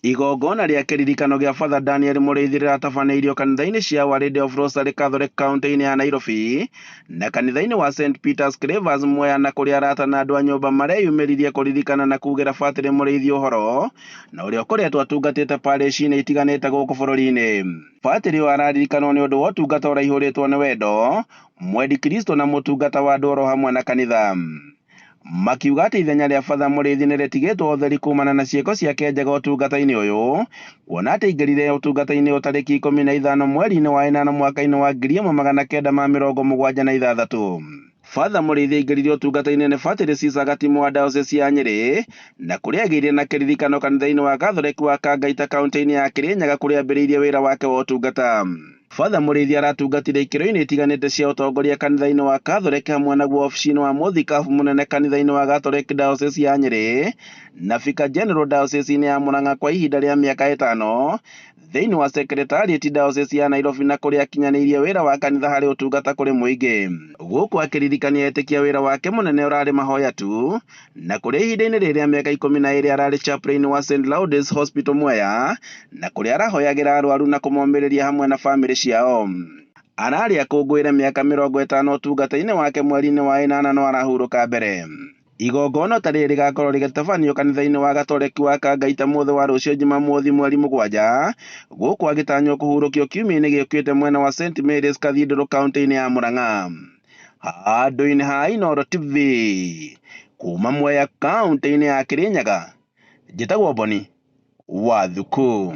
Igongona rĩa kĩririkano gĩa Father Daniel Mũrĩithi rĩratabanĩirio kanitha-inĩ cia Our Lady of Rosary Catholic kaunti-inĩ ya Nairobi na kanitha-inĩ wa St Peter's Clavers Mwea na kũrĩa arata na andũ a nyũmba mareyumĩririe kũririkana na kugĩra Batĩrĩ Mũrĩithi ũhoro na ũrĩa ũkoretwo atungatĩte parish-inĩ itiganĩte gũkũ bũrũri-inĩ. Batĩrĩ ũyũ araririkanwo nĩ ũndũ wa ũtungata ũraihũrĩtwo nĩ wendo, mwendi Kristo na mũtungata wa andũ oro hamwe na kanitha. Makiuga atĩ ithenya rĩa Father Mũrĩithi nĩ rĩtigĩtwo ũtheri kumana na ciĩko ciake njega ũtungata-inĩ ũyũ, kuona atĩ aingĩrire ũtungata-inĩ ũyũ tarĩki 15 mweri-inĩ wa ĩnana mwaka-inĩ wa 1976. Father Mũrĩithi aingĩrire ũtungata-inĩ nĩ Batĩrĩ Caesar Gatimu wa Diocese ya Nyĩrĩ, na kũrĩa agĩire na kĩririkano kanitha-inĩ wa Gathoreki wa Kangaita kaunti-inĩ ya Kĩrĩnyaga kũrĩa ambĩrĩirie wĩra wake wa ũtungata. Father Mũrĩithi aratungatire ikĩro-inĩ itiganĩte cia ũtongoria kanitha-inĩ wa Catholic hamwe naguo obici-inĩ wa mũthikabu mũnene kanitha-inĩ wa Gatholic Diocese ya Nyĩrĩ na Vicar General Diocese-inĩ ya Murang'a kwa ihinda rĩa mĩaka ĩtano thĩinĩ wa Secretariat Diocese ya Nairobi na kũrĩa akinyanĩirie wĩra wa kanitha harĩ ũtungata kũrĩ mũingĩ. Gũkũ akĩririkania etĩkia wĩra wake mũnene ũrarĩ mahoya tu na kũrĩa ihinda-inĩ rĩrĩ rĩa mĩaka 12 ararĩ chaplain wa St Lourdes Hospital Mwea na kũrĩa arahoyagĩra arwaru na kũmomĩrĩria hamwe na bamĩrĩ ciao. Ararĩ akũngũĩre mĩaka 50 ũtungata-inĩ wake mweri-inĩ wa ĩnana no arahurũka mbere. Igongona ta rĩrĩ rĩgakorwo rĩgĩtabanio kanitha-inĩ wa Gatoreki wa Kangaita mũthĩ wa rũciũ Jumamothi mweri 7 gũkũ agĩtanywo kũhurũkio kiumia-inĩ gĩũkĩte mwena wa St Mary's Cathedral kaunti-inĩ ya Murang'a. Handũ-inĩ ha Inooro TV kuma Mwea kaunti-inĩ ya Kĩrĩnyaga, njĩtagwo Boni wa Thuku.